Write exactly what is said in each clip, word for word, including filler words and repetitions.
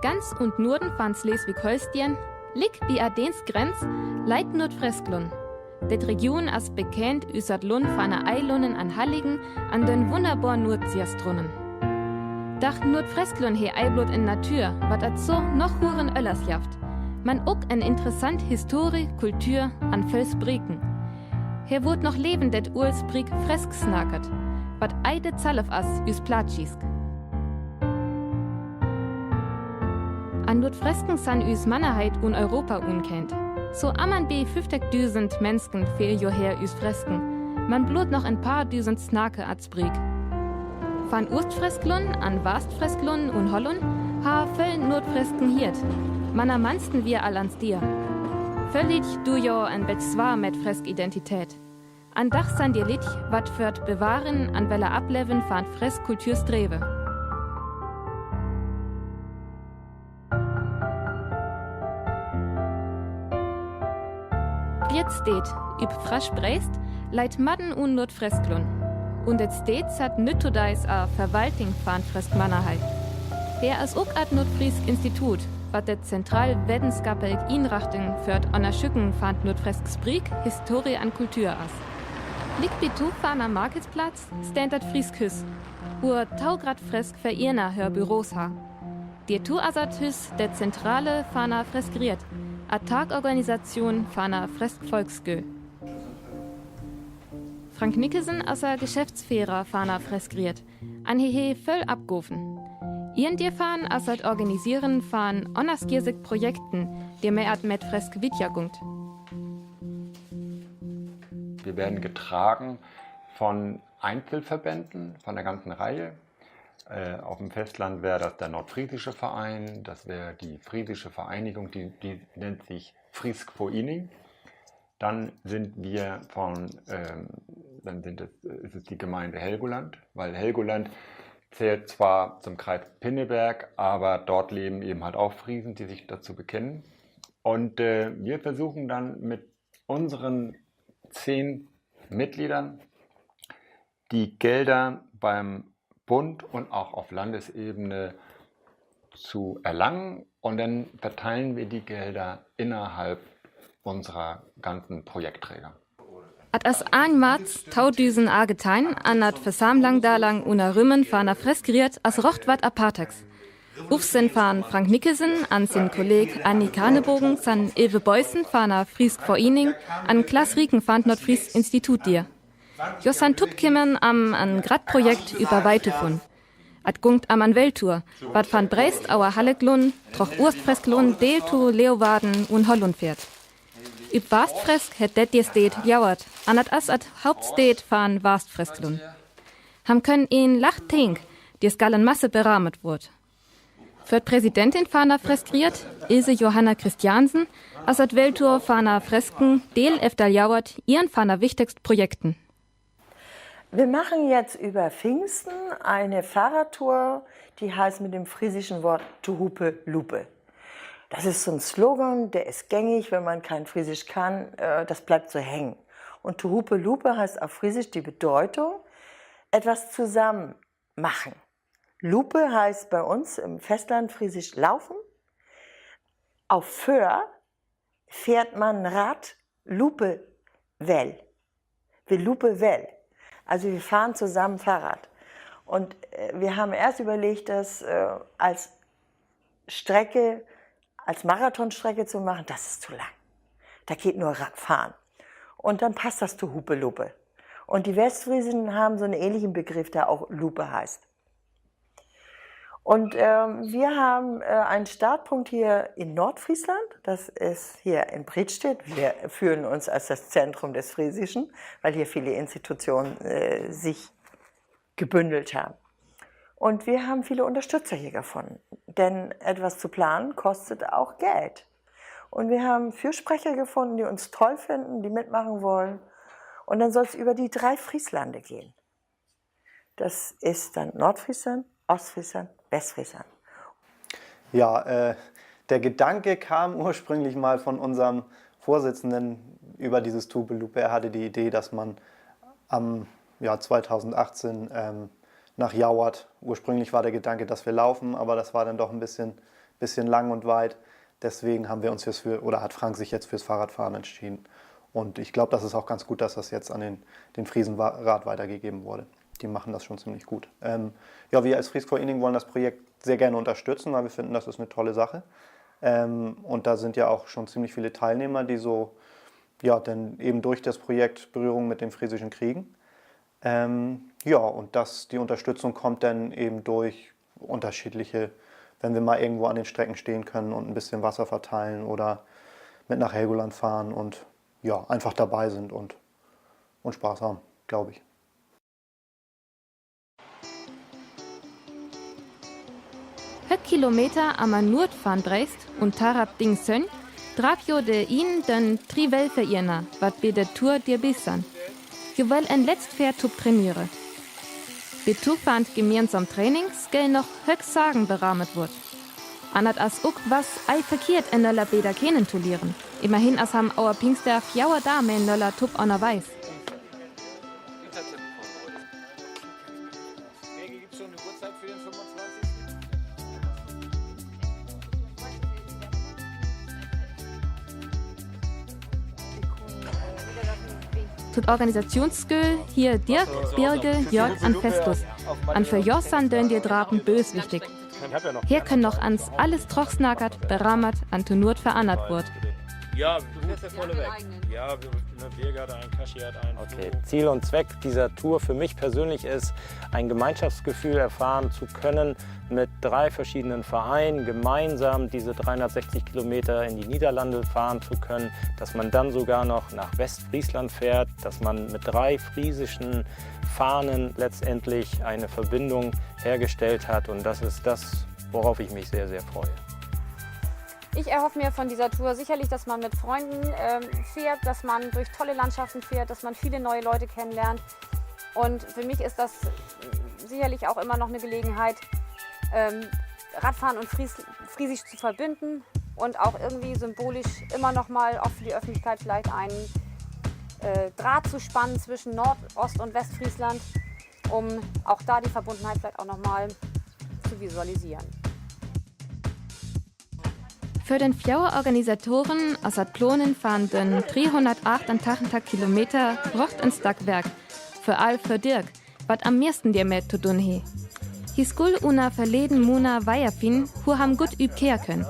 Ganz un't Norden van Sleswig-Holsteen, liek bi de däänsche Grenz, leit Noordfreskland. Det Region as bekennt üsert Lund van de Eilander an Halligen an dän wunderboren Noordseestrand. Doch Noordfreskland hett eijentlich en Natuur, wat et soo noch hüren öllers jeft, man ok en interessant Historie, Kultur an völ Spreken. Hee wurd noch läwend det oole Spreek Fresk snackt, wat eijentlich selfs as üs Plattdüütsch. An Noordfresken san üs Mannerheit in Europa unkennt. Soo am an bi föfftigdusend Menschen fählt jo her üs Fresken, man blot noch en paar dusend snacke et Spreek. Van Oostfreskland an Westfreskland un Holland ha völ Noordfresken hieet, man am mannsten wier al an Stier. Völ Lied dun jo en bät swaar met Fresk-Identität. An dach san de Lied, wat vör't Bewaren an welle Ablevven van Fresk-Kultur strewe. Dit Steed, üp Französisch Brest, leit madden in Noordfreskland. Un et Steed hett nüttodijs e Verwaltung van Fresk Mannerheit. Hee as ok et Noordfriisk Institut, wat de zentraal wetenschappelje Inrichtung vör't Unnersöken van Noordfresk Spreek, Historie an Kultur as. Liek bi Tow van de Marketsplatz steiht et Friesk Hus, wo tau grad Fresk Vereener hör Büros ha. De Tow as et Hus der Zentrale van de Freskriet, e Taagorganisation van de Fresk Volksschool. Frank Nicholson as de Geschäftsföhrer van de Freskriet, an hee hett völ Opgoven. Een doavon as et Organisieren van unnerschiedlich Projekten, de met et met Fresk wiedjer gonk. Wir werden getragen von Einzelverbänden, von der ganzen Reihe. Äh, auf dem Festland wäre das der Nordfriesische Verein, das wäre die Friesische Vereinigung, die, die nennt sich Frisk Forening. Dann sind wir von, ähm, dann sind es, ist es die Gemeinde Helgoland, weil Helgoland zählt zwar zum Kreis Pinneberg, aber dort leben eben halt auch Friesen, die sich dazu bekennen. Und, äh, wir versuchen dann mit unseren zehn Mitgliedern die Gelder beim Bund und auch auf Landesebene zu erlangen. Und dann verteilen wir die Gelder innerhalb unserer ganzen Projektträger. Et as Anfang März taudusend achtteihn, an et Versammlung dalang unner Rümen van de Freskriet as rocht wat Apartex. Uffsinn van Frank Nicholson an sien Kolleeg Annie Kanebogen san Ilve Beusen van de Frisk Forening an Klaas Rieken van 't Nordfries Instituut dier. Jo san toppkemmen am en grad Projekt üvver Weite vun. Et gonk am en Welttour, wat van Brest över Halleglund, troch Oostfreskland, deel to Leeuwarden un Holland feert. Üp Westfresk hett det de Steed jauert, an et as et Hauptsteed van Westfreskland. Ham könn een lach Tink, de es gal en Masse beramet wurd. För de Präsidentin van de Freskriet, Ilse Johanna Christiansen, as et Welttour van de Fresken, deel efter jauert, een van de wichtigste Projekten. Wir machen jetzt über Pfingsten eine Fahrradtour, die heißt mit dem friesischen Wort Tohope lope. Das ist so ein Slogan, der ist gängig, wenn man kein Friesisch kann, äh, das bleibt so hängen. Und Tohope lope heißt auf Friesisch die Bedeutung, etwas zusammen machen. Lope heißt bei uns im Festland Friesisch laufen. Auf Föhr fährt man Rad lope well. Wie lope well. Also wir fahren zusammen Fahrrad. Und, äh, wir haben erst überlegt, das, äh, als Strecke, als Marathonstrecke zu machen. Das ist zu lang. Da geht nur Ra-, fahren. Und dann passt das Tohope lope. Und die Westfriesen haben so einen ähnlichen Begriff, der auch Lope heißt. Und, ähm, wir haben, äh, einen Startpunkt hier in Nordfriesland. Das ist hier in Bredstedt. Wir fühlen uns als das Zentrum des Friesischen, weil hier viele Institutionen, äh, sich gebündelt haben. Und wir haben viele Unterstützer hier gefunden. Denn etwas zu planen kostet auch Geld. Und wir haben Fürsprecher gefunden, die uns toll finden, die mitmachen wollen. Und dann soll es über die drei Frieslande gehen. Das ist dann Nordfriesland, Ostfriesland, Westfriesland. Ja, äh, der Gedanke kam ursprünglich mal von unserem Vorsitzenden über dieses Tohope lope. Er hatte die Idee, dass man am, ja, zweitausendachtzehn, ähm, nach Jauert. Ursprünglich war der Gedanke, dass wir laufen, aber das war dann doch ein bisschen bisschen lang und weit. Deswegen haben wir uns jetzt für, oder hat Frank sich jetzt fürs Fahrradfahren entschieden. Und ich glaube, das ist auch ganz gut, dass das jetzt an den, den Friesenrat weitergegeben wurde. Die machen das schon ziemlich gut. Ähm, ja, wir als Fries Foreniging wollen das Projekt sehr gerne unterstützen, weil wir finden, das ist eine tolle Sache. Ähm, und da sind ja auch schon ziemlich viele Teilnehmer, die so, ja, dann eben durch das Projekt Berührung mit dem Friesischen kriegen. Ähm, ja, und das, die Unterstützung kommt dann eben durch unterschiedliche, wenn wir mal irgendwo an den Strecken stehen können und ein bisschen Wasser verteilen oder mit nach Helgoland fahren und, ja, einfach dabei sind und, und Spaß haben, glaube ich. Hëg Kilometer am Nord van Brest un Tarap Dingsøn, drap jo de in den tri Welfe ierna, wat bi de Tour dirbij san. Jo well en letzt Fähr tup trainiere. Bi tufandt gemeinsam Trainings gell noch hëg Sagen beramet wurd. Annert as uk was ei verkehrt, enöller bäder kennen to lieren. Immerhin as ham auer Pingster fjauer Dame enöller tup annerweis. Tot Organisationsgöl hier Dirk, Birge, Jörg an Festus. An för jo san dönt de Drapen böswichtig. Her könn noch ans alles trochsnackert, beramet an to Noot verannert wurd. Ja, du fährst ja vorne weg. Ja, wir, ne, Birge hat einen, Kashi hat einen. Okay, Ziel und Zweck dieser Tour für mich persönlich ist, ein Gemeinschaftsgefühl erfahren zu können, mit drei verschiedenen Vereinen gemeinsam diese dreihundertsechzig Kilometer in die Niederlande fahren zu können, dass man dann sogar noch nach Westfriesland fährt, dass man mit drei friesischen Fahnen letztendlich eine Verbindung hergestellt hat. Und das ist das, worauf ich mich sehr, sehr freue. Ich erhoffe mir von dieser Tour sicherlich, dass man mit Freunden, ähm, fährt, dass man durch tolle Landschaften fährt, dass man viele neue Leute kennenlernt. Und für mich ist das sicherlich auch immer noch eine Gelegenheit, ähm, Radfahren und Fries-, Friesisch zu verbinden und auch irgendwie symbolisch immer noch mal auch für die Öffentlichkeit vielleicht einen, äh, Draht zu spannen zwischen Nord-, Ost- und Westfriesland, um auch da die Verbundenheit vielleicht auch noch mal zu visualisieren. För den fjauer Organisatoren as dat Plonen van den driehundertachtentachentachtig Kilometer brocht en Stakk Werk, vör all för Dirk, wat am miesten dermet to dun hei. Hei skull unner verleden Mona wejer finn, hu ham gutt üb keer könn.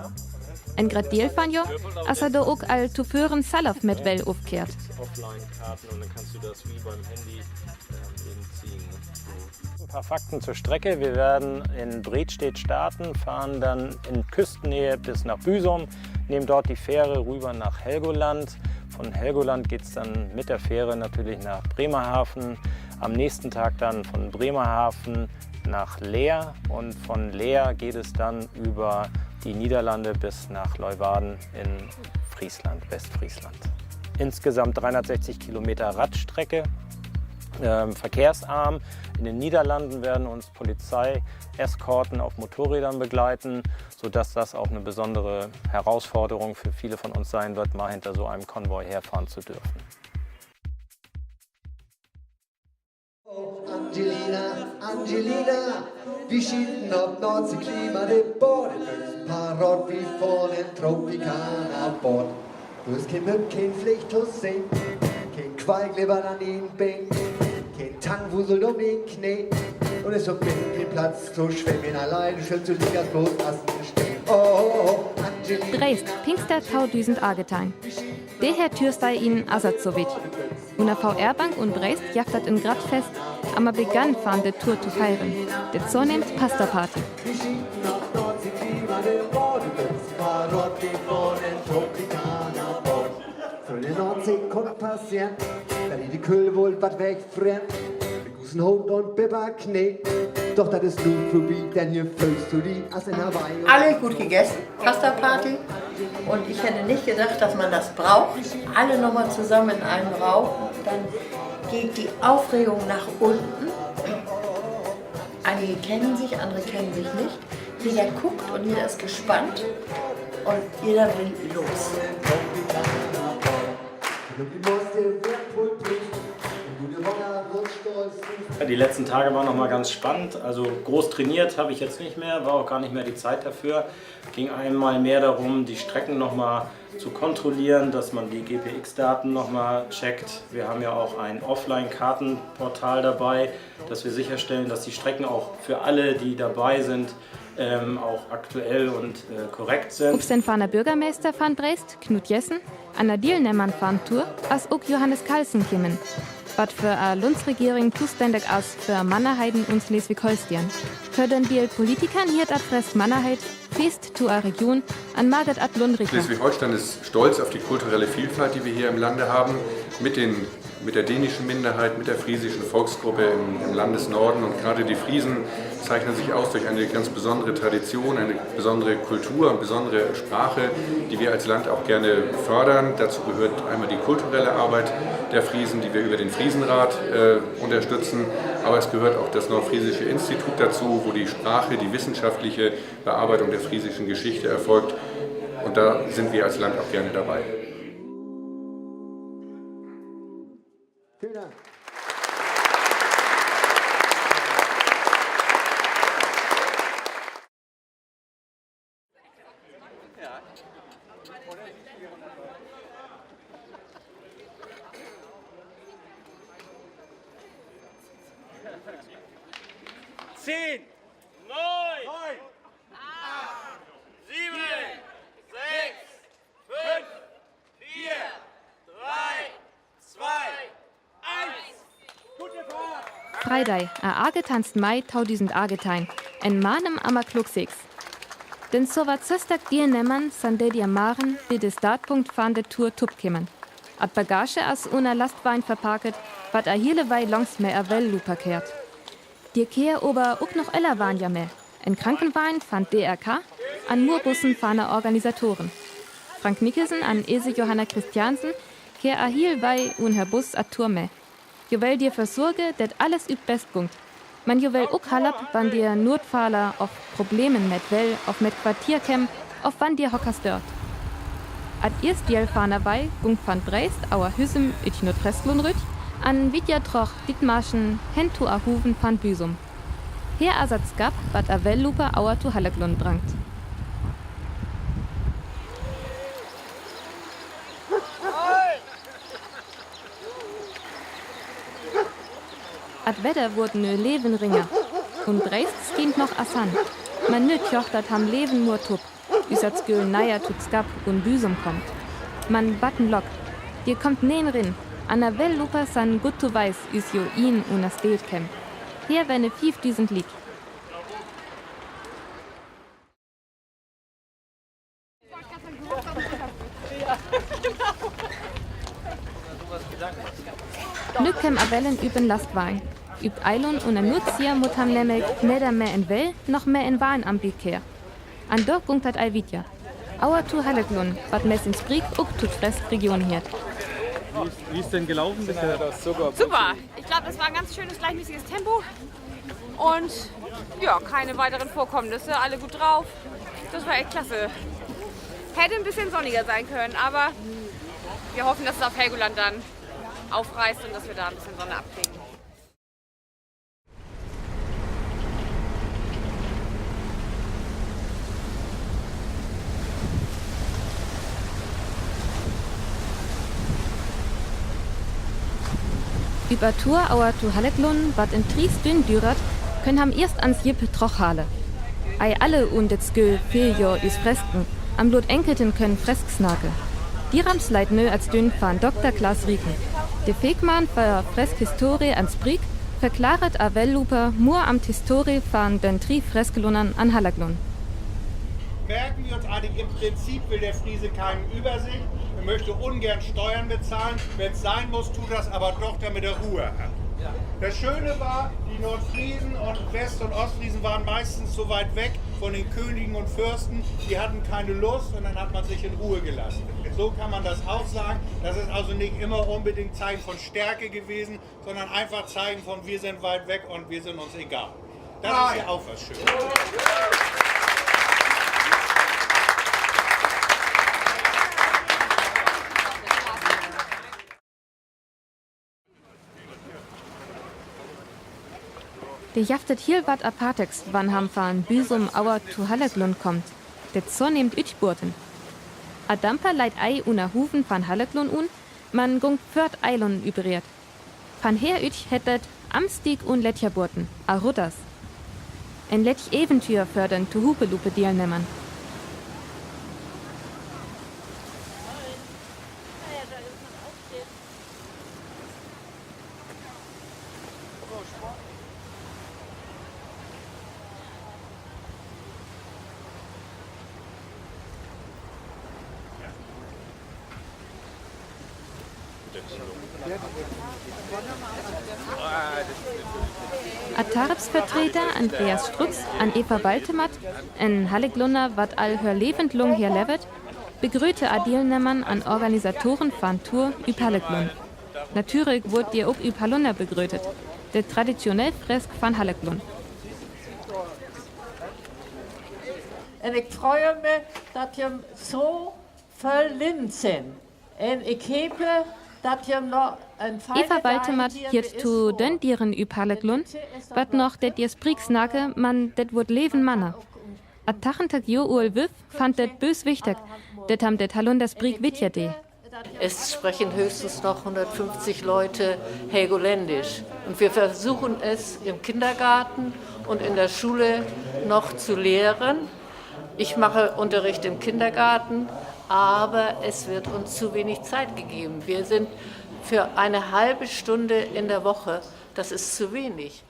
En Gradeel van jo, as hei doch ok al to vören salof met well ofkeert. Offline-Karten und dann kannst du das wie beim Handy, ähm, eben ziehen, ne? So. Ein paar Fakten zur Strecke. Wir werden in Bredstedt starten, fahren dann in Küstennähe bis nach Büsum, nehmen dort die Fähre rüber nach Helgoland. Von Helgoland geht's dann mit der Fähre natürlich nach Bremerhaven. Am nächsten Tag dann von Bremerhaven nach Leer und von Leer geht es dann über die Niederlande bis nach Leeuwarden in Friesland, Westfriesland. Insgesamt dreihundertsechzig Kilometer Radstrecke, ähm, verkehrsarm. In den Niederlanden werden uns Polizeieskorten auf Motorrädern begleiten, sodass das auch eine besondere Herausforderung für viele von uns sein wird, mal hinter so einem Konvoi herfahren zu dürfen. Angelina, Angelina, wi schieten op Noordzee, Klima de Bode, parat wi vör en Tropicana Boot. Du hast kee Mück, kee Fleeg to sehn, kee Qualk levert an dien Been, kee Tang wuselt um dien Knee. Un es op kee Platz to schwemmen, allein schwimmst du liekers bloot as en Steen. Oh, oh, oh, Angelina. Dreist, Pingster tausend agetein. De Herr Türstei in Asatzovic. Unner V R Bank un Brest jeft dat en Gradfest, am Begann van de Tour to fieren. De Zonemt Pastaparty. Vör de Noordzee kunn passeren, dat di de Kölle woll wat wegfreert. Mit großen Hosen un Bibberknee. Doch dat is nu vörbi, denn hier föhlst du di as in Hawaii. Alle gut gegessen, Pastaparty. Und ich hätte nicht gedacht, dass man das braucht. Alle noch mal zusammen in einem Raum. Dann geht die Aufregung nach unten. Einige kennen sich, andere kennen sich nicht. Jeder guckt und jeder ist gespannt und jeder will los. Ja, die letzten Tage waren noch mal ganz spannend. Also groß trainiert habe ich jetzt nicht mehr, war auch gar nicht mehr die Zeit dafür. Ging einmal mehr darum, die Strecken noch mal zu kontrollieren, dass man die G P X-Daten noch mal checkt. Wir haben ja auch ein Offline-Kartenportal dabei, dass wir sicherstellen, dass die Strecken auch für alle, die dabei sind, ähm, auch aktuell und, äh, korrekt sind. Ufsen farna bürgermeister farn Brest, Knut Jessen, an de Delnehmer farn Tur, as ok Johannes Carlsen kemmen. Wat för de Lundsregering toständig as för Mannerheiden un Sleswig-Holsteen. För den Deel Politikern hieet at fresk Mannerheid fest to de Region an maget at Lund rikere. Schleswig-Holstein ist stolz auf die kulturelle Vielfalt, die wir hier im Lande haben, mit den, mit der dänischen Minderheit, mit der friesischen Volksgruppe im, im Landesnorden. Und gerade die Friesen zeichnen sich aus durch eine ganz besondere Tradition, eine besondere Kultur und besondere Sprache, die wir als Land auch gerne fördern. Dazu gehört einmal die kulturelle Arbeit der Friesen, die wir über den Friesenrat, äh, unterstützen. Aber es gehört auch das Nordfriesische Institut dazu, wo die Sprache, die wissenschaftliche Bearbeitung der friesischen Geschichte erfolgt. Und da sind wir als Land auch gerne dabei. Zehn. Neun. Neun. Acht. Sieben. Sechs. Fünf. Vier. Drei. Zwei. Eins. Gute Fahrt. Freidaj, a achtentwintigsten Mai tausend achtteihn, en Manem am Klock seks. Den Sowat sösstig Delnehmer san de Diamagen, die de Startpunkt van de Tur topp kemmen. At Bagage as unner Lastvagn verparket, wat a hiele Wiel langs met a Welluper keert. De keer ober ok noch öller Wagner me, en Krankenwagn van D R K, an Muurbussen van de Organisatoren. Frank Nicholson an Ilse Johanna Christiansen keer a hiel Wiel unner Bus a Tur me. Jo well d'r vör sorge, dat alles üp best gungt. Man jo well ok halpen, wann d'r Notfaller of Probleme met Well of met Quartier kemt, of wann d'r Hocker stört. At ierst Deel van de Wiel gung van Brest, Auer Hüsum, üt Noordfreskland rüt, an widjer trog Dithmarschen hen to a Hoven van Büsum. Her as at Skapp, wat a Welluper Auer to Hallaklunnen bringt. At Wedder wurd nö levenringer, un Brest skient noch as han. Man nö tjocht dat ham Leven mur tup, üs at Sköl najer to Skapp un Büsum komt. Man wat en Lock, d'r komt nen rin, an a Welluper san gutt to weis üs jo in un a Steed kemt. Her wenne fiefdüsend Liek. Nö kemt a Wellen üp en Lastvagn. Üp Eilund un en Nutztier mutt ham nämlich weder me en Well noch me en Wagn am Bik her. An doch gung dat al widjer. Auer to Hallaklunnen, wat messens Brik ok to Freskregion heet. Wie ist denn gelaufen bisher? Super. Ich glaube, das war ein ganz schönes, gleichmäßiges Tempo. Und ja, keine weiteren Vorkommnisse, alle gut drauf. Das war echt klasse. Hätte ein bisschen sonniger sein können, aber wir hoffen, dass es auf Helgoland dann aufreißt und dass wir da ein bisschen Sonne abkriegen. Üp a Tur Auer to Hallaklunnen, wat en drie Stünn dürt, könn ham ierst ans Jipp trochhale. Ei alle un et Sköl feel jo üs Fresken, am Lot Enkelten könn Fresk snacke. Dierams leit nö at Stünn van Dokter Klaas Rieken. De Fäkman för Freskhistorie ans Brik verklaret a Welluper mur am d'Historie van den drie Fresklunnern an Hallaklunnen. Merken wir uns eigentlich, im Prinzip will der Friese keine Übersicht. Er möchte ungern Steuern bezahlen. Wenn es sein muss, tut das aber doch, damit er Ruhe hat. Das Schöne war, die Nordfriesen und West- und Ostfriesen waren meistens so weit weg von den Königen und Fürsten, die hatten keine Lust und dann hat man sich in Ruhe gelassen. So kann man das auch sagen. Das ist also nicht immer unbedingt Zeichen von Stärke gewesen, sondern einfach Zeichen von, wir sind weit weg und wir sind uns egal. Das ist ja auch was Schönes. Dor jeft et hiel wat Apartigs, wann ham van Büsum Auer to Halleglunn komt. Det Zor nemmt üch Buurten. A Damper leit ei unner Huven van Halleglunn un, man gonk föhrt Eilun übber Eerd. Van her üch hett et Amstieg un Lettjerbuurten, a Rudders. En lettj Eventüer för den Tohupelupe-Dielnemmern. Atarps Vertreter Andreas Strux an Eva Waltemath, en Halleglunner, wat all hör Levend lung hier lewet, begröte a Dielnemmern an Organisatoren van Tour üp Halleglunn. Natürlich wurd de ok üp Hallunner begrötet, de traditionell Fresk van Halleglunn. En ik frei mi, dat jim zo völ Lüe sin. En ik hepe, dat jim noch en Eva Waltemath hiert to dön Dieren üp Halleglunn, wat noch det Dier Spriek snacke, man det wurd leven manner. A tachenteg Johr oolt Wüff fand det bös wichtig, det ham det Hallunner Spriek wittjer dee. Es sprechen höchstens noch hundertfünfzig Leute Helgoländischen. Und wir versuchen es im Kindergarten und in der Schule noch zu lehren. Ich mache Unterricht im Kindergarten, aber es wird uns zu wenig Zeit gegeben. Wir sind für eine halbe Stunde in der Woche, das ist zu wenig.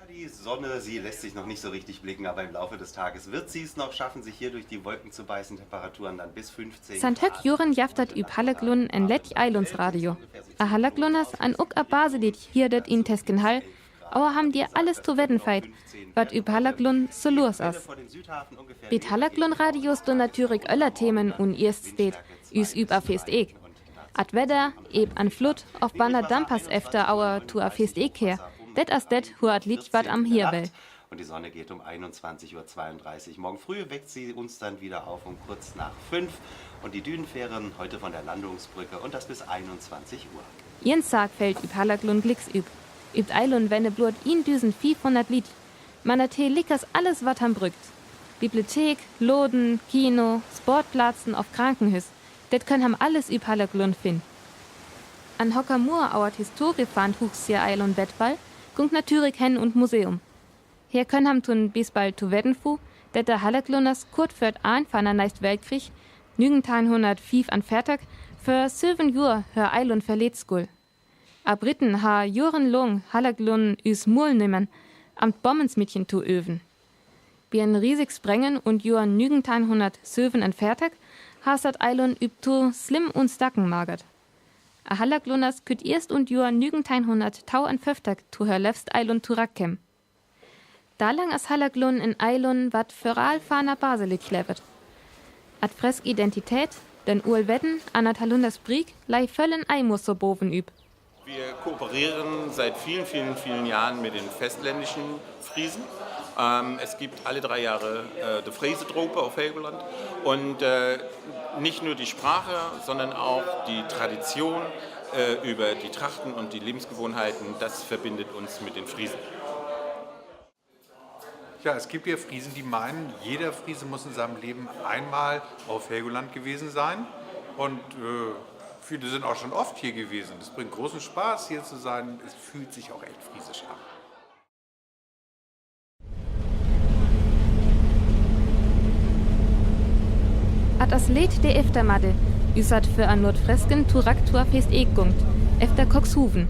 Die Sonne, sie lässt sich noch nicht so richtig blicken, aber im Laufe des Tages wird sie es noch schaffen, sich hier durch die Wolken zu beißen. Temperaturen dann bis fünfzehn Grad. San höck Joren jeft et üp Halleglunn en lettj Eilundsradio. A Hallaglunners an ok a Baseliedj hier det in Teskenhall, auer ham dir alles to wedden feit, wat üp Hallaglunn so los as. Bi Hallaglunnradios dun natürlich öller Themen un ieescht Steed, üs üp a Feesteeg. At Wedder, eeb an Fludd, of wann a Dampers efter Auer to a Feesteeg her, det as det, hu at Liedj wat am hier well. Und die Sonne geht um einundzwanzig Uhr zweiunddreißig. Morgen früh weckt sie uns dann wieder auf um kurz nach fünf. Und die Dünenfähren heute von der Landungsbrücke und das bis einundzwanzig Uhr. Ien Saak felt üp Hallaglunn gliks üp. Üp Eilunn wenne bloot eendusend fiefhunnert Liedj. Man et hee liekers alles, wat ham brückt. Bibliotheek, Loden, Kino, Sportplazen of Krankenhus. Det könn ham alles üp Hallaglunn finn. An Hockermuur, auer Historie van Huchsee, Eilunn, Bettwall, gung natürlich hen un Museum. Her könn ham to'n Bispall to wedden fu, det de Hallaglunners kurt vör Enn van de Neist Weltkrieg, nügenteihnhunnertfiefunveertig, vör söven Johr hör Eilunn verleet schull. A Britten ha johrenlang Hallaglunn üs Muul nemmen, am Bommensmiedchen to öven. Bi en riesig Sprengen un Johr nügenteihnhunnertsövenunveertig ha se at Eilunn üp to slimm un stacken magert. A Hallaglunners kütt ieescht un Johr nügenteihnhunnerttauunföfftig to hör levst Eilunn toragg kemen. Dalang as Hallaglunn en Eilunn, wat vör all van a Baseliedj levt. At fresk Identität, den oolt Wedden an at Hallunner Spriek lei völl en Eimosser boven üp. Wir kooperieren seit vielen, vielen, vielen Jahren mit den festländischen Friesen. Ähm, es gibt alle drei Jahre, äh, de Friesetrope auf Helgoland. Und, äh, nicht nur die Sprache, sondern auch die Tradition, äh, über die Trachten und die Lebensgewohnheiten, das verbindet uns mit den Friesen. Ja, es gibt ja Friesen, die meinen, jeder Friese muss in seinem Leben einmal auf Helgoland gewesen sein. Und, äh, viele sind auch schon oft hier gewesen. Es bringt großen Spaß, hier zu sein. Es fühlt sich auch echt friesisch an. At as leet de Eftermadde, üs at för a Noordfresken toragg to a Feesteeg gungt, efter Cuxhaven.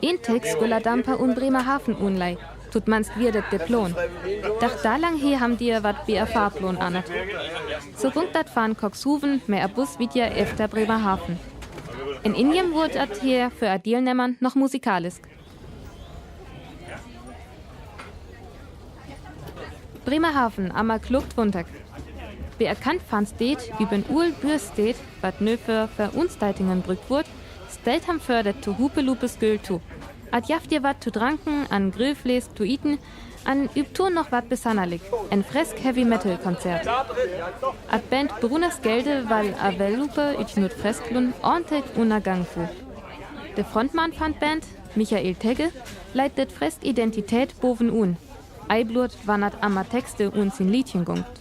Een Teg schull a Damper un Bremerhaven unlei, tomanst wier det de Plaan. Doch dalang hee ham dir wat bi a Fahrplaan annert. So gung dat van Cuxhaven met a Bus wiet efter Bremerhaven. En Injem wurd at hier för a Dielnemmern noch musikalisk. Bremerhaven, am a Klook twintig. Bi a Kant van Steed, üp en oolt Bürsteed, wat nö för Verunstaltingen brückt wurd, stellt ham för det Tohupeloop-Gespöl to. At jeft dir wat to dranken, an Grillfleesk to ieten, an üp to noch wat Besonnerliks, en fresk Heavy-Metal-Konzert. At Band Bruner Skelde wall a Wellupe üt Noordfreskland orntelk unner Gang fu. De Frontmann van Band, Michael Tegge, leit det Fresk Identiteit boven un. Ei Bloot wannert am Texte un sien Liedje gongt.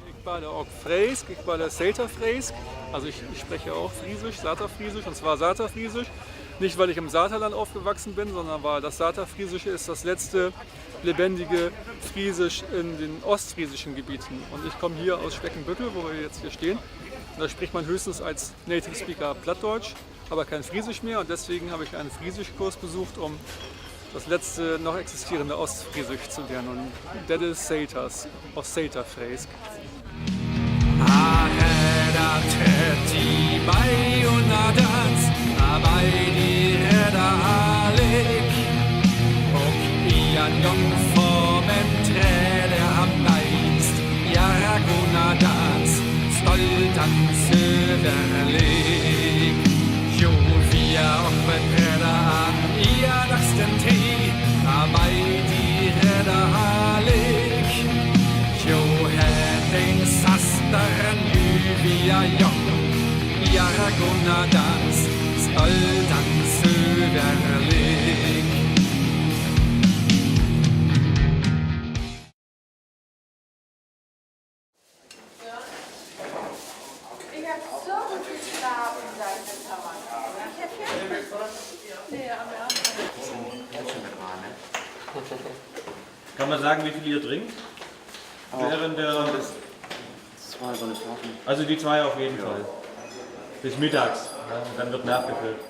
Ik bader ok Freesk, ik bader Saterfreesk. Also ich, ich spreche auch Friesisch, Saterfriesisch, und zwar Saterfriesisch. Nicht, weil ich im Saterland aufgewachsen bin, sondern weil das Saterfriesische ist das letzte lebendige Friesisch in den ostfriesischen Gebieten. Und ich komme hier aus Spekenbüttel, wo wir jetzt hier stehen. Und da spricht man höchstens als Native Speaker Plattdeutsch, aber kein Friesisch mehr. Und deswegen habe ich einen Friesischkurs besucht, um das letzte noch existierende Ostfriesisch zu lernen. Un det is Saters, of Saterfreesk. Kann man sagen, wie viel ihr trinkt? Während der, zwei, so eine Flasche. Also die zwei auf jeden Fall. Bis mittags. Ja, und dann wird nachgefüllt.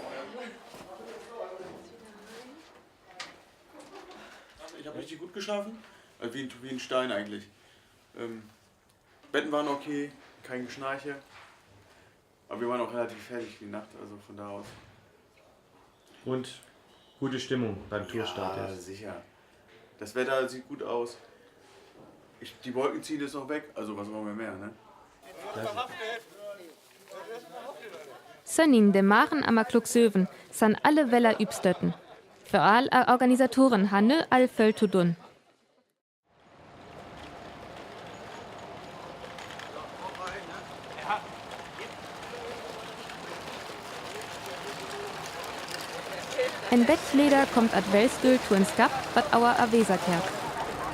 Ich habe richtig gut geschlafen. Äh, wie ein, wie ein Stein eigentlich. Ähm, Betten waren okay, kein Geschnarche. Aber wir waren auch relativ fertig die Nacht, also von da aus. Und gute Stimmung beim Tourstart jetzt. Ja, sicher. Das Wetter sieht gut aus. Ich, die Wolken ziehen jetzt noch weg, also was wollen wir mehr, ne? Sønnig de Morgen am Klokken søven, san alle Wellen opstøtten. För alle Organisatoren han nu all vøl to dun. En beten leder kómmer at Welsdül to en Skapp, wat Auer Avesa kjær.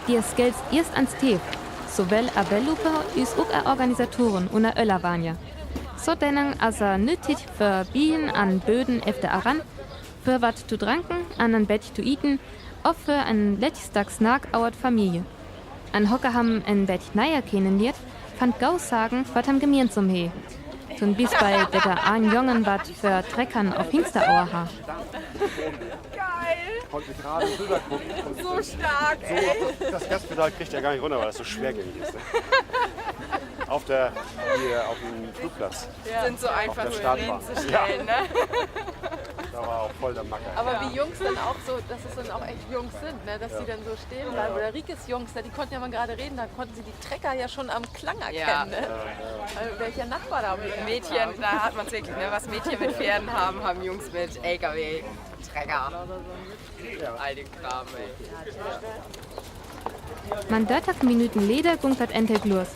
De is gelt ierst an Stev, sovvel a Wellupper üs ok a Organisatoren unner Öllerwanja. Sodännang as et nüttig för Bijen an Böden efter aran, för wat to dranken, an en beten to iten, of för en letzten Dag Snack awwer Familie. An Hocker ham en beten neier kennenliert, van gau Saken, wat ham gemeinsam he. To'n Bispeel, dat d'r een Jung wat för Trecker of Hingste awwer ha. Geil! Konnte gerade rübergucken. So stark, ey. So, das Gaspedal kriegt er gar nicht runter, weil das so schwergängig ist. Auf der, hier auf dem Flugplatz. Ja. Sind so einfach so hinzustellen, ne? Da war auch voll der Macker. Aber wie Jungs dann auch so, dass es dann auch echt Jungs sind, ne? Dass die dann so stehen bleiben. Oder Rikes Jungs, ne? Die konnten ja mal gerade reden, da konnten sie die Trecker ja schon am Klang erkennen, ne? Also welcher Nachbar da mit Mädchen, da hat man's wirklich, ne? Was Mädchen mit Pferden haben, haben Jungs mit L K W, Trecker. All den Kram, ey. Man dörtig Minuten leder góng dat endlich los.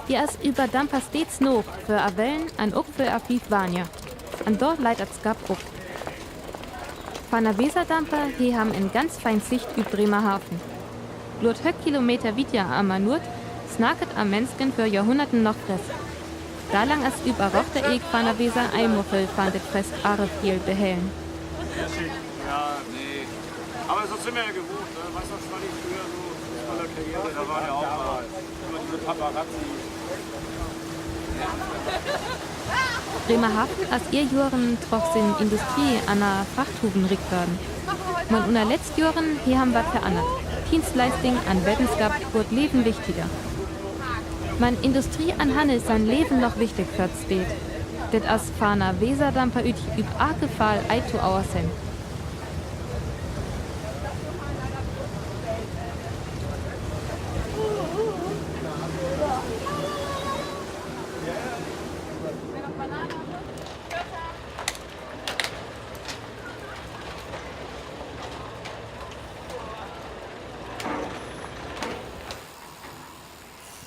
De as üvver Damper stets nog för a Wellen an ok för a fief Wanja. An dor leit dat Skapp op. Van a Weserdamper he ham en ganz fein Sicht üvver Bremerhaven. Blot höög Kilometer wied am Nuord snacket a Menschen för Johrhunnerten noch Fresk. Dalang as üvver a rochter Eek van a Weser eimol völ van det Fresk Arevgiel behellen. Ja, nee. Aber das sind wir ja gewohnt, ne? Weißt du, das war nicht früher so, Fußballerkarriere, da waren ja auch mal immer diese Paparazzi. Bremerhaven as ehr Johren troch sien Industrie an a Frachthoven rik worden. Man unner letzt Johren he ham wat verannert. Dienstleisting an Wetenskap wurd leven wichtiger. Man Industrie an Hannel san leven noch wichtig för Steed. Det as van a Weserdamper üt üvver all Gefall ei to auersehn.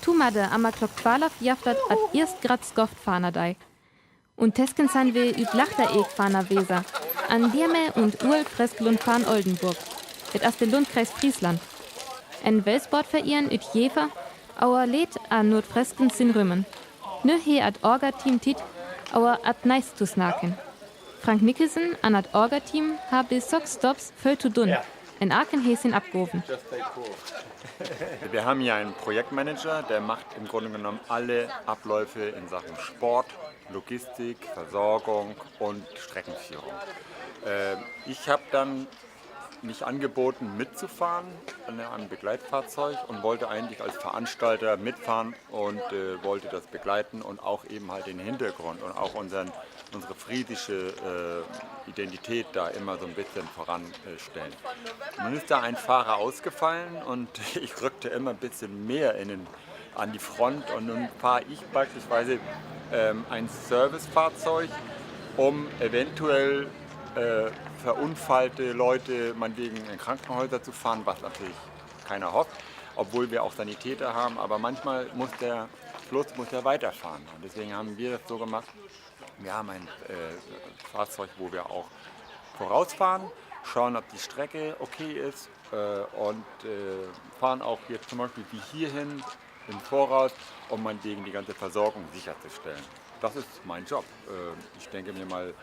Tomaddag am Klock twalf jeft dat at ierst grad Skoftfahnadai. Un teskens han wi üvver Lachtereek van a Weser. An Dieme un Uolt Freskelund van Oldenborg. Et ass de Lundkreis Friesland. En Weltsportverein üt Jever, aur leet an Noordfresken sin Rümen. Nö he at Orga-Team Tiet, aur at Neist to snacken. Frank Nicholson an at Orga-Team hab de Sox Stops völ to dun. En Aachen he sin Abgoven. Wir haben hier einen Projektmanager, der macht im Grunde genommen alle Abläufe in Sachen Sport, Logistik, Versorgung und Streckenführung. Äh, ich habe dann mich angeboten, mitzufahren an einem Begleitfahrzeug und wollte eigentlich als Veranstalter mitfahren und, äh, wollte das begleiten und auch eben halt den Hintergrund und auch unseren, unsere friesische, äh, Identität da immer so ein bisschen voranstellen. Nun ist da ein Fahrer ausgefallen und ich rückte immer ein bisschen mehr in den, an die Front und nun fahre ich beispielsweise, ähm, ein Servicefahrzeug, um eventuell, äh, verunfallte Leute meinetwegen in Krankenhäuser zu fahren, was natürlich keiner hofft, obwohl wir auch Sanitäter haben, aber manchmal muss der Fluss, muss er weiterfahren. Und deswegen haben wir das so gemacht, wir haben ein, äh, Fahrzeug, wo wir auch vorausfahren, schauen, ob die Strecke okay ist, äh, und, äh, fahren auch jetzt zum Beispiel wie hierhin im Voraus, um meinetwegen die ganze Versorgung sicherzustellen. Das ist mein Job. Äh, ich denke mir mal,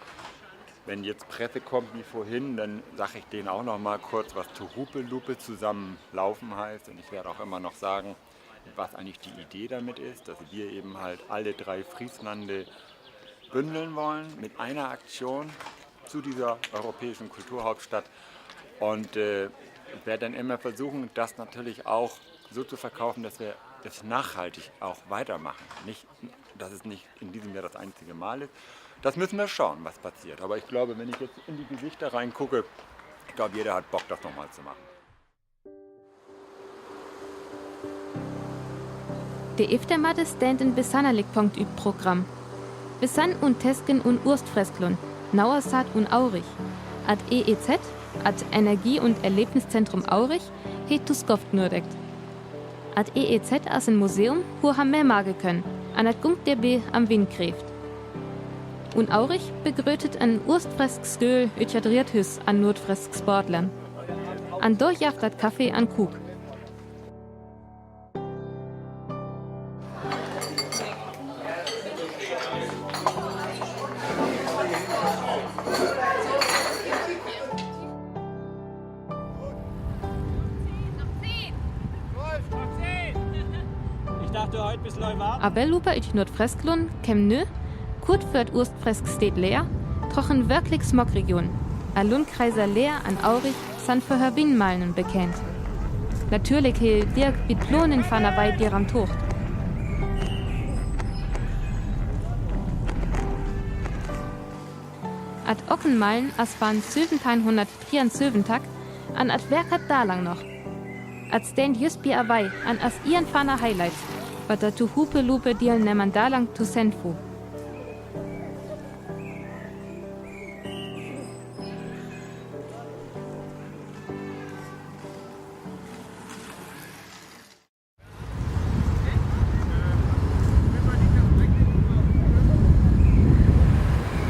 wenn jetzt Presse kommt wie vorhin, dann sage ich denen auch noch mal kurz, was Tohupe Lupe zusammen laufen heißt. Und ich werde auch immer noch sagen, was eigentlich die Idee damit ist, dass wir eben halt alle drei Frieslande bündeln wollen mit einer Aktion zu dieser europäischen Kulturhauptstadt. Und, äh, werde dann immer versuchen, das natürlich auch so zu verkaufen, dass wir es nachhaltig auch weitermachen. Nicht, dass es nicht in diesem Jahr das einzige Mal ist. Das müssen wir schauen, was passiert. Aber ich glaube, wenn ich jetzt in die Gesichter reingucke, ich glaube, jeder hat Bock, das nochmal zu machen. De efte Matte steind en besannarlik Punkt üpp Programm. Besann un Tesken un Oostfreskland, nauer satt un Aurich. At E E Z, at Energie- un Erlebniszentrum Aurich, he tuskofft nördegt. At E E Z ass en Museum, wor ha meh mage könn, an at Gung debie am Windkräft. Un Aurich begrötet en oostfresk Skööl, üchat Riethüs an noordfresk Sportlern. An do jafft dat Kaffee an Kuuk. Ich dachte, heute bis neu war. Awwer Lupe üch Noordfreskland kemt nö, kurt vör et oostfresk Steed Leer, troch en wirklich smock Region. Al Lundkreiser Leer an Aurich san för hör Windmalnen bekennt. Natürlich he Dirk Bitlonen van awei dir am Tocht. At Ockenmaln ass van söventeihnhundertdrieunzöventak an at werkat dalang noch. At steind jüst bi awei an ass ien van de Highlights, wat de Tohupe Lupe Dielnehmer dalang to sehn fu.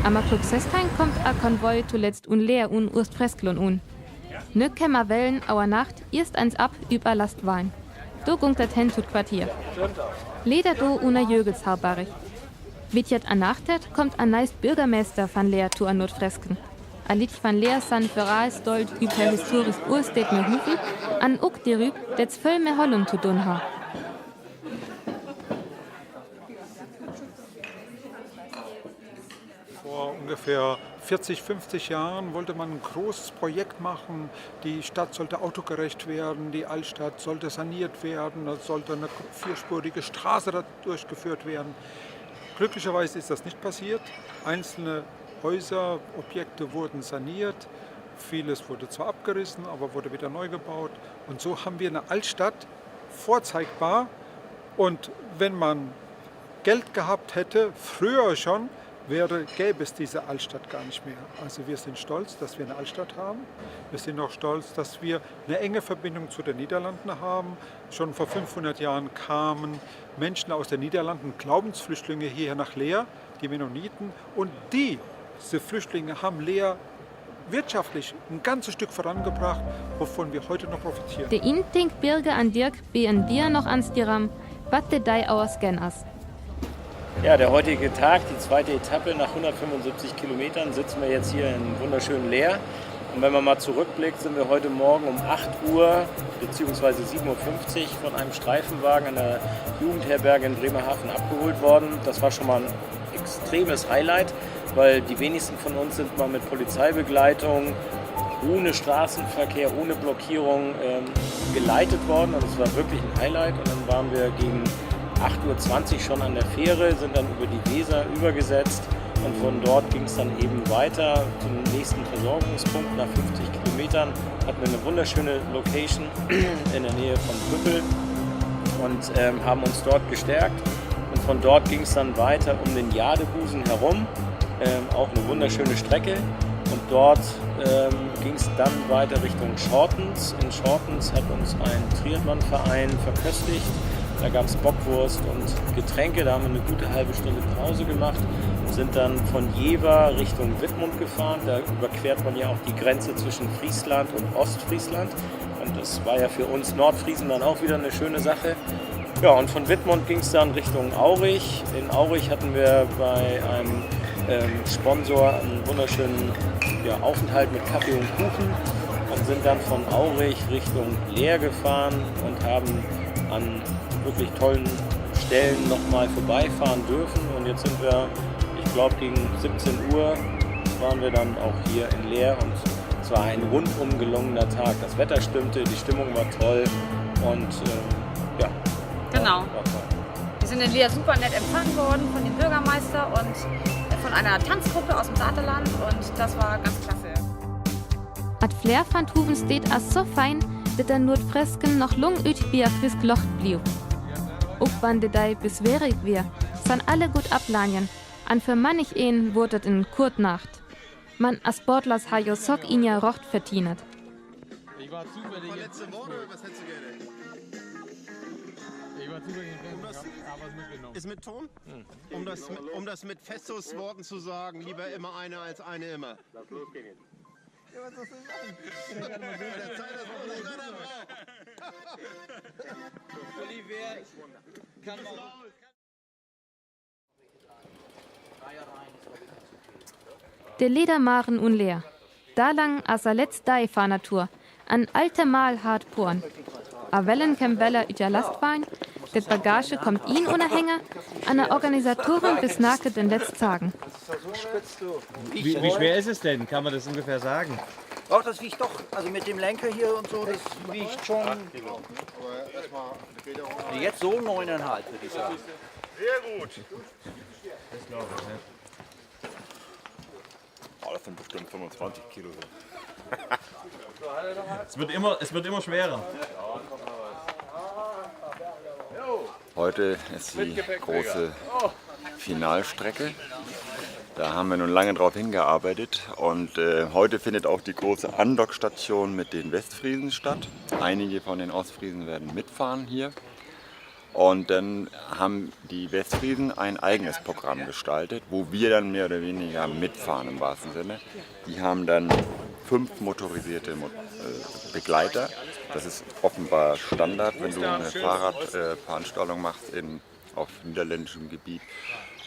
Am Klock sössteihn kommt a Konvoi toletzt un Leer un Oostfreskland un. Nö kemmer wellen äwa Nacht iescht ens ab üpp a Lastwahn. Do gung dat hen to et Quartier. Leder do unner Jögelsharbarg. Witt jet a Nacht hett, kommt a neist Bürgermeister van Leer to a Noordfresken. A Lück van Leer san vör all stolt üpp hör historisk Uursteed met Huven, an ok dorüp, dat s völ met Hollum to dun hett. Vor ungefähr vierzig, fünfzig Jahren wollte man ein großes Projekt machen. Die Stadt sollte autogerecht werden, die Altstadt sollte saniert werden, da sollte eine vierspurige Straße da durchgeführt werden. Glücklicherweise ist das nicht passiert. Einzelne Häuser, Objekte wurden saniert. Vieles wurde zwar abgerissen, aber wurde wieder neu gebaut. Und so haben wir eine Altstadt, vorzeigbar. Und wenn man Geld gehabt hätte, früher schon, wäre, gäbe es diese Altstadt gar nicht mehr. Also wir sind stolz, dass wir eine Altstadt haben. Wir sind auch stolz, dass wir eine enge Verbindung zu den Niederlanden haben. Schon vor fünfhundert Jahren kamen Menschen aus den Niederlanden, Glaubensflüchtlinge hierher nach Leer, die Mennoniten. Und die, diese Flüchtlinge haben Leer wirtschaftlich ein ganzes Stück vorangebracht, wovon wir heute noch profitieren. De Intinkbirger an Dirk bieën wier noch ans Diram, wat de Dei auers gen as. Ja, der heutige Tag, die zweite Etappe. Nach hundertfünfundsiebzig Kilometern sitzen wir jetzt hier im wunderschönen Leer. Und wenn man mal zurückblickt, sind wir heute Morgen um acht Uhr beziehungsweise sieben Uhr fünfzig von einem Streifenwagen an der Jugendherberge in Bremerhaven abgeholt worden. Das war schon mal ein extremes Highlight, weil die wenigsten von uns sind mal mit Polizeibegleitung, ohne Straßenverkehr, ohne Blockierung, ähm, geleitet worden. Und es war wirklich ein Highlight. Und dann waren wir gegen acht Uhr zwanzig schon an der Fähre, sind dann über die Weser übergesetzt. Und von dort ging es dann eben weiter zum nächsten Versorgungspunkt. Nach fünfzig Kilometern hatten wir eine wunderschöne Location in der Nähe von Prüppel und, ähm, haben uns dort gestärkt. Und von dort ging es dann weiter um den Jadebusen herum, ähm, auch eine wunderschöne Strecke. Und dort, ähm, ging es dann weiter Richtung Schortens. In Schortens hat uns ein Triathlonverein verköstigt. Da gab es Bockwurst und Getränke. Da haben wir eine gute halbe Stunde Pause gemacht und sind dann von Jever Richtung Wittmund gefahren. Da überquert man ja auch die Grenze zwischen Friesland und Ostfriesland. Und das war ja für uns Nordfriesen dann auch wieder eine schöne Sache. Ja, und von Wittmund ging es dann Richtung Aurich. In Aurich hatten wir bei einem, ähm, Sponsor einen wunderschönen, ja, Aufenthalt mit Kaffee und Kuchen und sind dann von Aurich Richtung Leer gefahren und haben an wirklich tollen Stellen nochmal vorbeifahren dürfen. Und jetzt sind wir, ich glaube, gegen siebzehn Uhr waren wir dann auch hier in Leer und es war ein rundum gelungener Tag. Das Wetter stimmte, die Stimmung war toll und, ähm, ja. Genau. War, war toll. Wir sind in Leer super nett empfangen worden von dem Bürgermeister und von einer Tanzgruppe aus dem Saterland und das war ganz klasse. At fleer van 't hoven steed as zo fijn, det de Nordfresken nog lang ut bie e frisk locht blieve. Ok wan de dei beswerig wier, san alle god aplajen, an vör mannicheen woor det en kort Nacht. Man as Sportlers ha jo sok inja Rocht vertienet. Ich war zufällig in Flensburg. Letzte Worte, was hättest du gerne? Ich war zufällig in Flensburg, hab, hab was mitgenommen. Ist mit Ton? Hm. Um das, um das mit Festus Worten zu sagen, lieber immer eine als eine immer. Ja, was soll ich denn sagen? Oliver, kann man De Leeder maren un Leer. Dalang as e letzt Dei van e Tour. En altemol hart poren. E Wellen kemp weller ut de Lastwagn, de Bagage komp in ene Hänger, un de Organisatoren besnacket de letzt Zagen. Wie, wie schwer ist es denn? Kann man das ungefähr sagen? Doch, das wiegt doch, also mit dem Lenker hier und so, das wiegt schon. Acht Kilo. Jetzt so neuneinhalb, würde ich sagen. Sehr gut. Das glaube ich, ja. Oh, das sind bestimmt fünfundzwanzig Kilo. Es wird immer, es wird immer schwerer. Heute ist die große Finalstrecke. Da haben wir nun lange drauf hingearbeitet und, äh, heute findet auch die große Andockstation mit den Westfriesen statt. Einige von den Ostfriesen werden mitfahren hier. Und dann haben die Westfriesen ein eigenes Programm gestaltet, wo wir dann mehr oder weniger mitfahren im wahrsten Sinne. Die haben dann fünf motorisierte Mo-, äh, Begleiter. Das ist offenbar Standard, wenn du eine Fahrrad-, äh, Veranstaltung machst in, auf niederländischem Gebiet.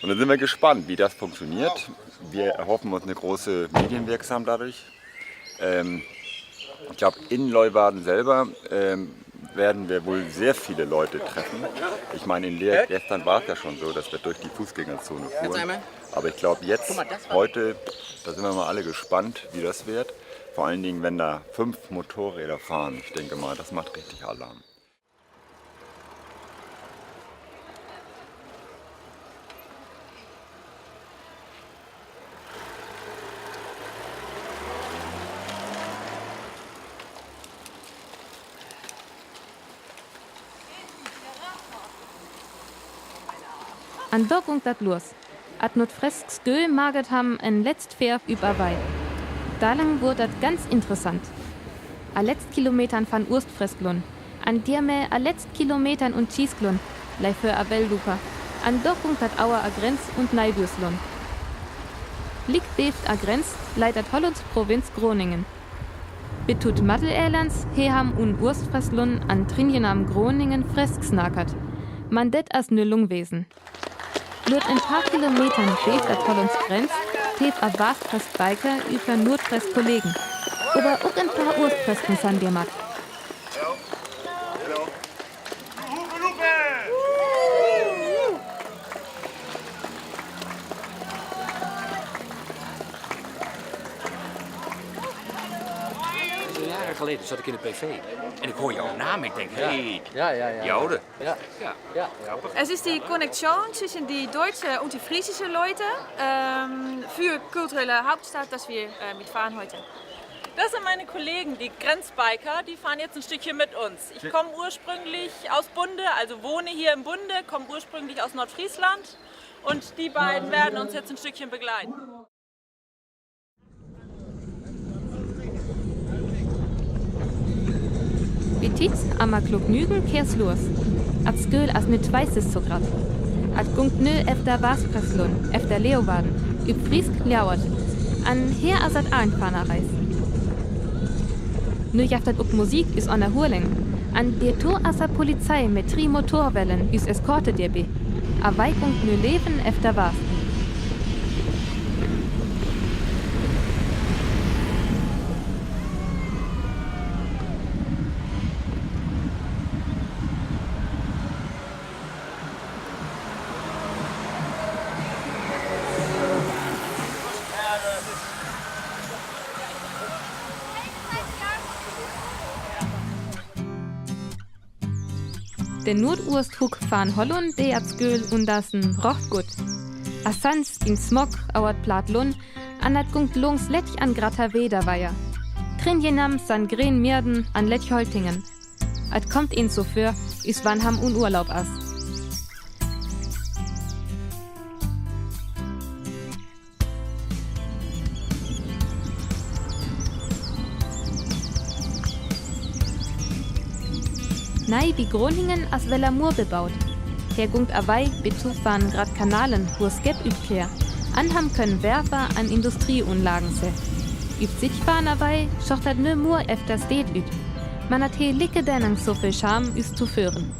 Und dann sind wir gespannt, wie das funktioniert. Wir erhoffen uns eine große Medienwirksamkeit dadurch. Ähm, ich glaube, in Leeuwarden selber, ähm, werden wir wohl sehr viele Leute treffen. Ich meine, in Leer gestern war es ja schon so, dass wir durch die Fußgängerzone fuhren. Aber ich glaube, jetzt, heute, da sind wir mal alle gespannt, wie das wird. Vor allen Dingen, wenn da fünf Motorräder fahren. Ich denke mal, das macht richtig Alarm. An dor gung dat los. At Nordfresk Skö maget ham en letzt Ferv üb e Weil. Dalang wurd dat ganz interessant. E letzt Kilometern van Oostfreskland. An diame e letzt Kilometern un Tjiskland, lei för e Welluker. An dor gung dat Auer e Grenz un Neidursland. Lik deft a Grenz leit dat Hollands Provinz Groningen. Bit to 't Maddeleilands he ham un Oostfreskland an Trinjenam Groningen fresk snackat. Man det as nöllung wesen. Luut en paar Kilometern deft dat Hollands Grenz, deft a waasfresk Biker üvver noordfresk Kollegen. Ober ok en paar Oostfresken san der mat. Jaren geleden zat ik in de P V en ik hoor jouw naam. Ik denk, hé, hey, ja, ja, ja, Joude. Ja. Ja. Ja. Es ist die Konnexion zwischen die deutsche und die friesische Leute, ähm, für kulturelle Hauptstadt, dass wir, äh, mitfahren heute. Das sind meine Kollegen, die Grenzbiker, die fahren jetzt ein Stückchen mit uns. Ich komme ursprünglich aus Bunde, also wohne hier im Bunde, komme ursprünglich aus Nordfriesland und die beiden werden uns jetzt ein Stückchen begleiten. Bi tids am a klok nügen keers loss. At Sköl as nit tweises so grad. At gungt nö efter Waasfreskland, efter Leeuwarden, üp frisk Ljouwert. An her as at Arnfahnerreis. Nö jeft dat ok Musik üs Onnerhuling. An der Tour as a Polizei mit dri Motorwellen üs Eskorte derbi. A wei gungt nö Leven efter Waas. De Nordoosthuk van Hollund, de at Sköl un dassen rocht gutt. A sans in Smog auert Platlund, an at gungt lungs lettich an Grata Wederweier. Trinjenam san Green Meerden an lettich Holtingen. At kummt een so vör, üs wann ham un Urlaub as. Nei bi Groningen as wella Muur bebaut. Her gungt a wei bit to van grad Kanalen, wor Skepp üpkeer. An ham könen Werfer an Industrieunlagen se. Üp sich van a wei schocht dat nö Muur efter Steed üt. Man at he like dennang so völ Charme üs to föhren.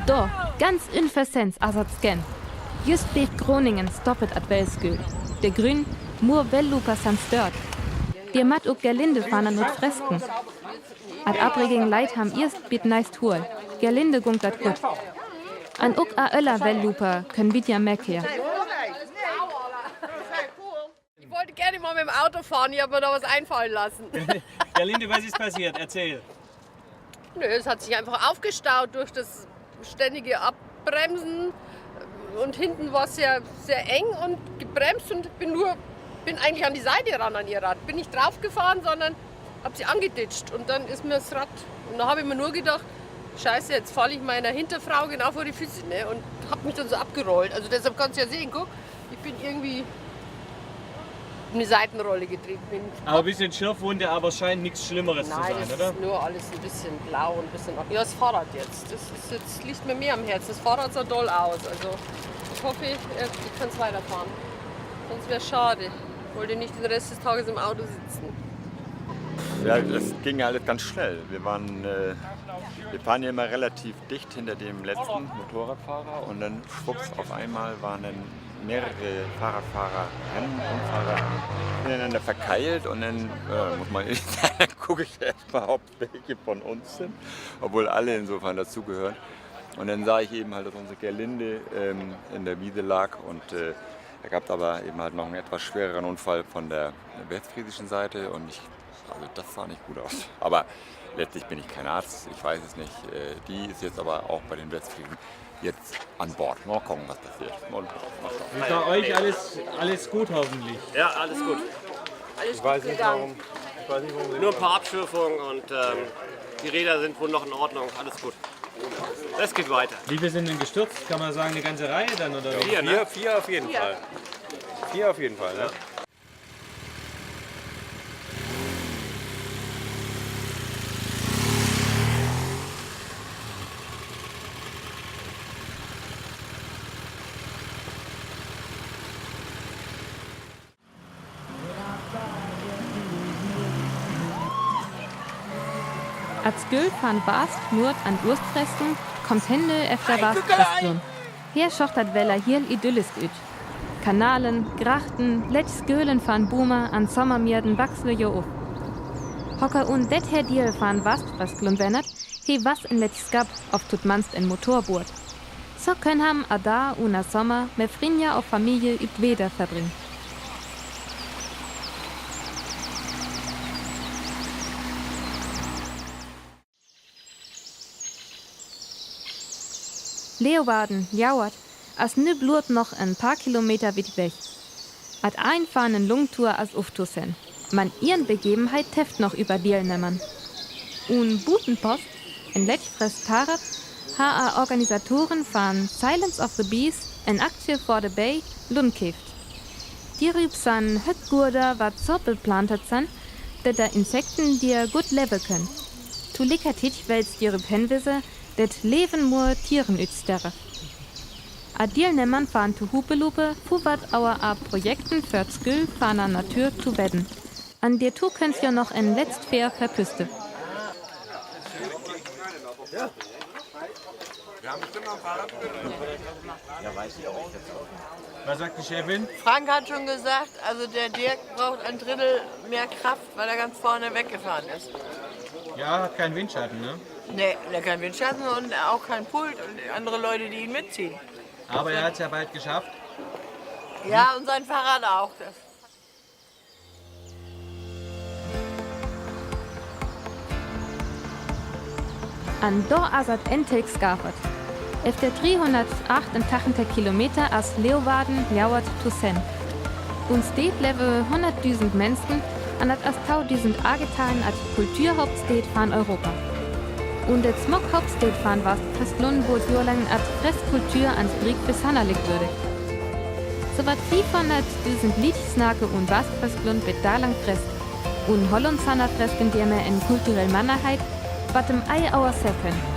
Do, ganz unversehens as at skenn. Just bit Groningen stoppet at Wellsgöl. De Grünn: Muur Welluper san stört. De mat ok Gerlinde van an Nordfresken. At abriging Leit ham ierst bit neist Huol. Gerlinde gung dat gutt. An ok a öller Welluper könn bit ja mekja. Ich wollte gerne mal mit dem Auto fahren, ich habe mir da was einfallen lassen. Ja, Linde, was ist passiert? Erzähl. Nö, es hat sich einfach aufgestaut durch das ständige Abbremsen. Und hinten war es sehr, sehr eng und gebremst und bin nur, bin eigentlich an die Seite ran an ihr Rad. Bin nicht draufgefahren, sondern habe sie angeditscht und dann ist mir das Rad, und da habe ich mir nur gedacht, Scheiße, jetzt falle ich meiner Hinterfrau genau vor die Füße, ne? Und habe mich dann so abgerollt. Also deshalb kannst du ja sehen, guck, ich bin irgendwie in eine Seitenrolle getreten. Bin Aber ein bisschen Schürfwunde, aber scheint nichts Schlimmeres zu sein, oder? Nein, das ist nur alles ein bisschen blau und ein bisschen, ja, das Fahrrad jetzt. Das ist jetzt, liegt mir mehr am Herzen. Das Fahrrad sah toll aus. Also ich hoffe, ich, ich kann es weiterfahren. Sonst wäre es schade. Ich wollte nicht den Rest des Tages im Auto sitzen. Ja, das ging ja alles ganz schnell. Wir waren, äh, wir fahren ja immer relativ dicht hinter dem letzten Motorradfahrer und dann schwupps, auf einmal waren dann mehrere Fahrradfahrerinnen und Fahrer ineinander verkeilt und dann, äh, muss man ehrlich sagen, gucke ich erstmal, ob welche von uns sind, obwohl alle insofern dazugehören. Und dann sah ich eben halt, dass unsere Gerlinde, ähm, in der Wiese lag und, äh, da gab es aber eben halt noch einen etwas schwereren Unfall von der westfriesischen Seite und ich, also das sah nicht gut aus. Aber letztlich bin ich kein Arzt, ich weiß es nicht. Äh, die ist jetzt aber auch bei den Westfriesen jetzt an Bord. Mal gucken, was passiert. Mal, mal schauen. Und bei euch alles, alles gut hoffentlich? Ja, alles gut. Alles gut gegangen. Ich weiß nicht, warum, ich weiß nicht, warum Sie. Nur ein paar Abschürfungen und, ähm, die Räder sind wohl noch in Ordnung. Alles gut. Es geht weiter. Wie viele sind denn gestürzt? Kann man sagen, eine ganze Reihe dann, oder wie? Vier, ne? Vier, vier auf jeden Fall. Vier auf jeden Fall, ne? At Sköl van Wast, Nuord an Oostfreskland, kómmer hen nö efter Wast Fresklund. Her schaut dat Weller hiel idyllisk ut. Kanalen, Grachten, lüttje Skölen van Buma an Sommermärten wakse jo op. Hocker un det her Diel van Wast Fresklund wennert, he was en lüttje Skapp, of tominnst en Motorboot. So könn han adar un a Sommer met Frinja of Familie üt Weder verbringen. Leeuwarden, Ljouwert, as nö blot noch en paar Kilometer wiet weg. At Enj van en lung Tour as uftosehn. Man een Begebenheit töft noch üvver Dielnemmern. Un Butenpost, en lüttje Fresktarp, ha a Organisatoren van Silence of the Bees en Aktie för de Beej Lund keeft. Derüb san Hökgurder, wat so beplantet san, dat de Insekten der god leve könn. To liekjer Tiet well s' derüb henwise, dat Leven mol Tieren üt Sterre. A Dielnemmern van tohupelope, för wat aver a Projekten för Sköl van a Natur to weden. An de Tokunft jo noch en lüttje Fähr verpüste. Was sagt die Chefin? Frank hat schon gesagt, also der Dirk braucht ein Drittel mehr Kraft, weil er ganz vorne weggefahren ist. Ja, hat keinen Windschatten, ne? Nee, der hat keinen Windschatten und auch kein Pult und andere Leute, die ihn mitziehen. Aber er hat's ja bald geschafft. Ja, und sein Fahrrad auch. Das An do as at endelig skaffet. Efter driehunnertachtentachentich Kilometer as Leeuwarden Ljouwert to sehn. Un Steed leve hunnertdusend Menschen, an dat as taudusend agetahn at Kulturhauptsteed van Europa. Un et Smockhauptsteed van Wastfreskland, wo et johrlang at Freskkultur an Spriek besonnerlich würdigt. So wat fiefhunnertdusend Lied snacke en Wastfreskland bet dalang Fresk. Un Holland sanner Fresken dermei en kulturell Mannerheit, wat em ei auer seppen.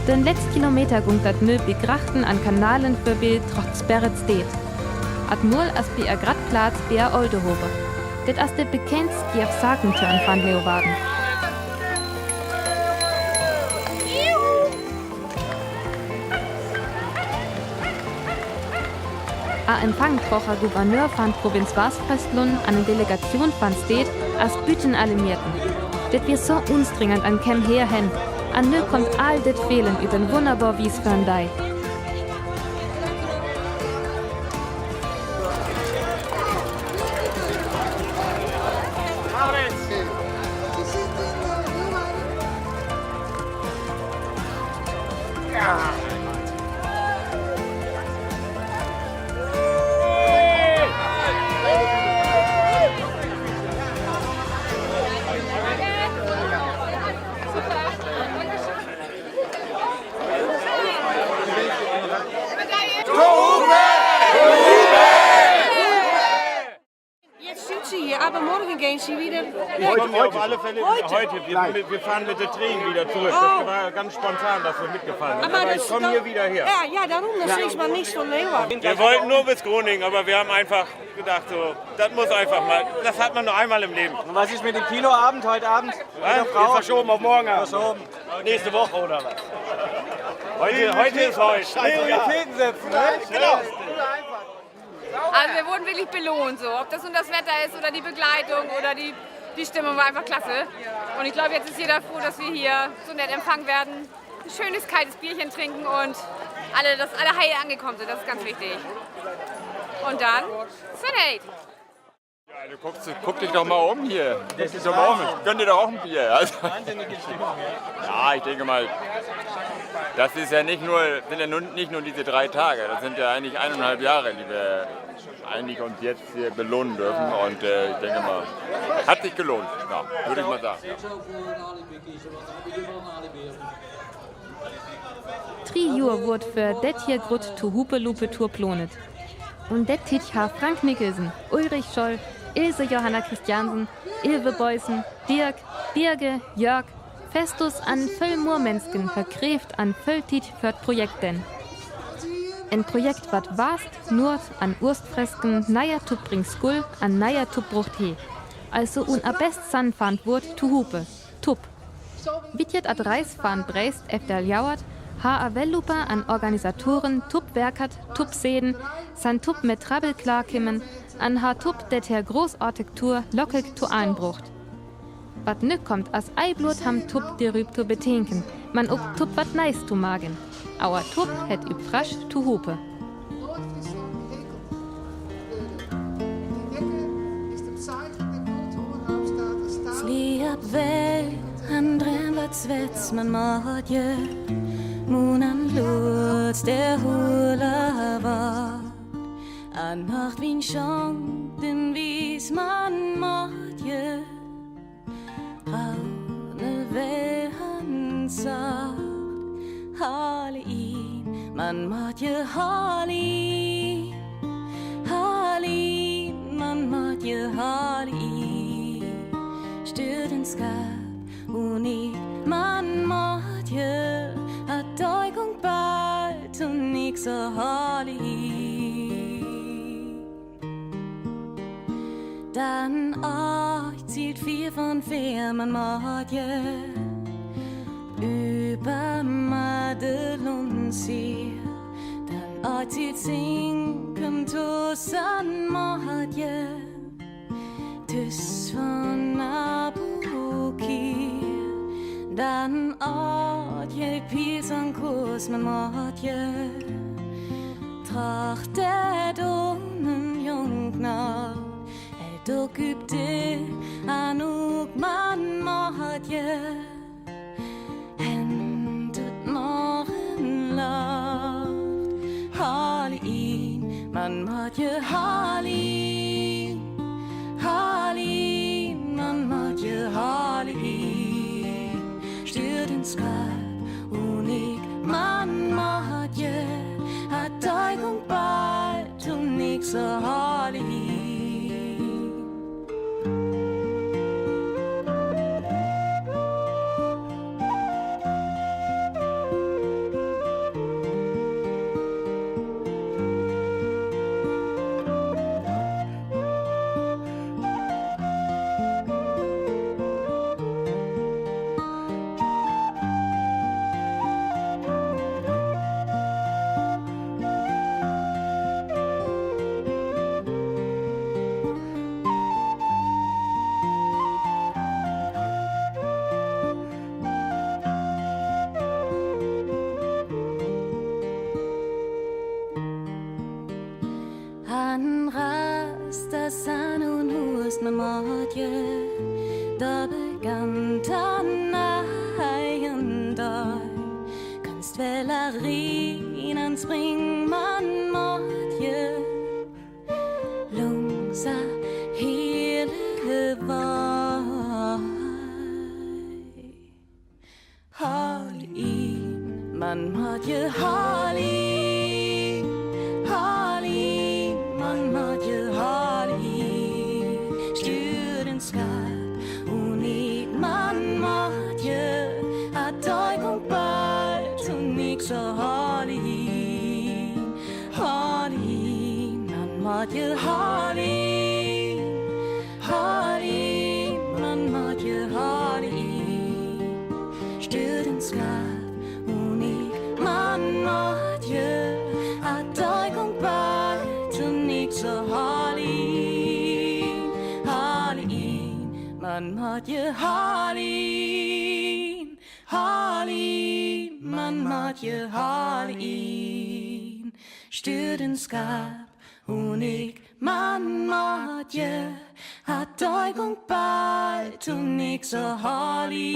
Den letzten Kilometer gung dat nö bi Grachten an Kanalen vörbi trotz Berret Steed. At Mol as bi a Gradplaats bi a Oldehove. Dit as de bekendste Saken to en van Leeuwarden. A Empfang troch a Gouverneur van Provinz Wastfreskland an en Delegatioon van Steed as Bütchenalimierten. Dit wier so unstrengend an keem her hen. An nö kommt all dit Fälen üt en wunderbar Wies vör en Dei. Sie, aber morgen gehen Sie wieder weg. Heute, heute, auf alle Fälle heute. Heute. Wir, wir, wir fahren mit der Train wieder zurück. Oh. Das war ganz spontan, dass wir mitgefahren sind. Aber ich komme hier wieder her. Ja, ja, darum, das ist man nicht so länger. Wir wollten nur bis Groningen, aber wir haben einfach gedacht, so, das muss einfach mal, das hat man nur einmal im Leben. Und was ist mit dem Kinoabend heute Abend? Was? Mit der Frau? Ist verschoben auf morgen. Verschoben. Nächste Woche oder was? Heute, heute ist heute. Prioritäten setzen, ne? Genau. Also wir wurden wirklich belohnt, so. Ob das nun das Wetter ist oder die Begleitung oder die, die Stimmung, war einfach klasse. Und ich glaube, jetzt ist jeder froh, dass wir hier so nett empfangen werden, ein schönes kaltes Bierchen trinken und alle, dass alle heil angekommen sind. Das ist ganz wichtig. Und dann, Senate. Ja, du guckst, guck dich doch mal um hier. Guck dich doch mal um. Ich gönn dir doch auch ein Bier. Also, wahnsinnige Stimmung hier. Ja, ich denke mal, das ist ja nicht nur, sind ja nun nicht nur diese drei Tage, das sind ja eigentlich eineinhalb Jahre, die wir eigentlich uns jetzt hier belohnen dürfen. Und äh, ich denke mal, hat sich gelohnt, ja, würde ich mal sagen. Drie Johr woort veur dit hieër groot Tohopelopen-Tour plaant. Un dit Tied ha Frank Nicholson, Ulrich Scholl, Ilse Johanna Christiansen, Ilve Boysen, Dirk, Birge, Jörg, Festus an völ moor Mensken hör Kräft an völ Tied vör 't Projekt denn. En Projekt, wat Wast, Noord an Oost-Fresken neier tobringt schull an neier tobrocht hei. Also un a best sann faant Woort tohope, top. Wiet jet at Reis van Brest efter Ljouwert, ha Avvelopa an Organisatoren top werkat, top seden, san top met Trabbel klarkimmen, an ha top det her großartig Tour lockig to Enn brocht. Wat nu kommt, as ei Blot ham top de Rüb to betinken, man ok top wat Neis to maken. Auer top hett üb frasch to hope. Sliep wel an drem wat zwets man maatje, mun an Blut der Hula war. An Nacht wien schonk den Wies man maatje. Braune Wehen sacht, Halin, man maatje Halin, Halin, man maatje Halin. Stütt en Skap un ik, man maatje, hat Deugung bald un ik so Halin. Dan acht zielt vier von vier man maatje, über Madelon sie. Dan acht zielt sinken to san maatje, dus von Abuki. Dan acht je pies an kos man maatje, tracht der donen jong na. Hei dok üb de Anuk man maatje, en det Morgenlacht. Halin, man maatje Halin, Halin, man maatje Halin. Stütt en Skap un ik, man maatje, hat Deugung bald un ik so Halin. Han rast as an un hust man maatje, da begann an eigen dei. Kunst vel a rin an spring man maatje, lungsa hele vai. Halin, man maatje Halin, Halin, man maatje Halin. Skap, unik man maatje, a doi gung bal, tunik so haalin, haalin, man maatje haalin, haalin, man maatje haalin. Støtten skap, unik man maatje, a doi gung bal, tunik so haalin, haalin, man maatje haalin, haalin, man maatje haalin. Støtten skap, unik man maatje, a doi gung bal, tunik so haalin.